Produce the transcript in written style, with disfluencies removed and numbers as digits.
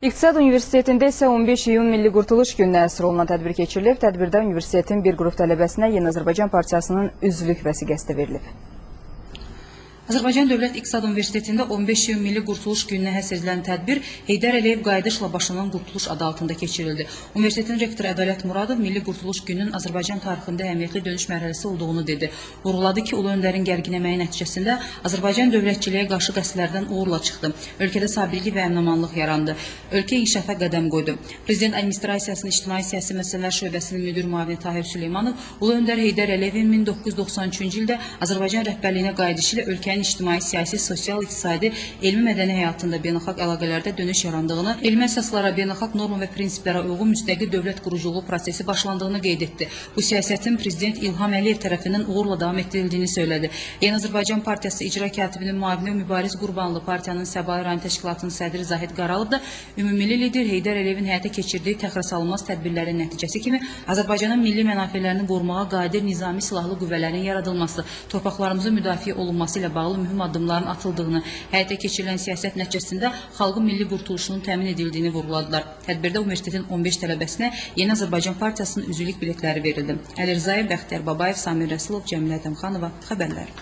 İqtisad Universitetində isə 15 iyun Milli Qurtuluş Gününə həsr olunan tədbir keçirilib. Tədbirdə universitetin bir qrup tələbəsinə Yeni Azərbaycan Partiyasının üzvlük vəsiqəsi də verilib. Azərbaycan Dövlət İqtisad Universitetində 15 iyun Milli Qurtuluş Gününə həsr edilən tədbir Heydər Əliyev Qayıdışla başlanan Qurtuluş adı altında keçirildi. Universitetin rektoru Ədalət Muradov Milli Qurtuluş Gününün Azərbaycan tarixində əhəmiyyətli dönüş mərhələsi olduğunu dedi. Vurğuladı ki, Ulu Öndərin gərgin əməyi nəticəsində Azərbaycan dövlətçiliyə qarşı qəsdlərdən uğurla çıxdı. Ölkədə sabitlik və əminamanlıq yarandı. Ölkə inkişafa qədəm qoydu. Prezident Administrasiyasının İctimai Siyasi Məsələlər Şöbəsinin müdir müavini Tahir Süleymanov Ulu Öndər Heydər Əliyevin 1993-cü ildə Azərbaycan rəhbərliyinə qayıdışı ilə ölkənin ictimai, siyasi, sosial, iqtisadi, elmi, mədəni həyatında beynəlxalq əlaqələrdə dönüş yarandığını, elmi əsaslara, beynəlxalq norma və prinsiplərə uyğun müstəqil dövlət quruculuğu prosesi başlandığını qeyd etdi. Bu siyasətin Prezident İlham Əliyev tərəfindən uğurla davam etdirildiyini söylədi. Yeni Azərbaycan Partiyası İcra Katibinin müavini Mübariz Qurbanlı, partiyanın Səbail rayon təşkilatının sədri Zahid Qaralov da ümummilli lider Heydər Əliyevin həyata keçirdiyi təkrarsalınmaz tədbirlərin nəticəsi kimi Azərbaycanın milli mənafelərini qorumağa qadir nizami silahlı qüvvələrin yaradılması, torpaqlarımızın müdafiə olunması ilə bağlı mühüm addımların atıldığını, həyata keçirilən siyasət nəticəsində xalqın milli qurtuluşunun təmin edildiyini vurğuladılar. Tədbirdə universitetin 15 tələbəsinə Yeni Azərbaycan Partiyasının üzvlük biletləri verildi. Əli Rzayev, Bəxtiyar Babayev, Samir Rəsulov, Cəmilə Ədəmxanova xəbərlər.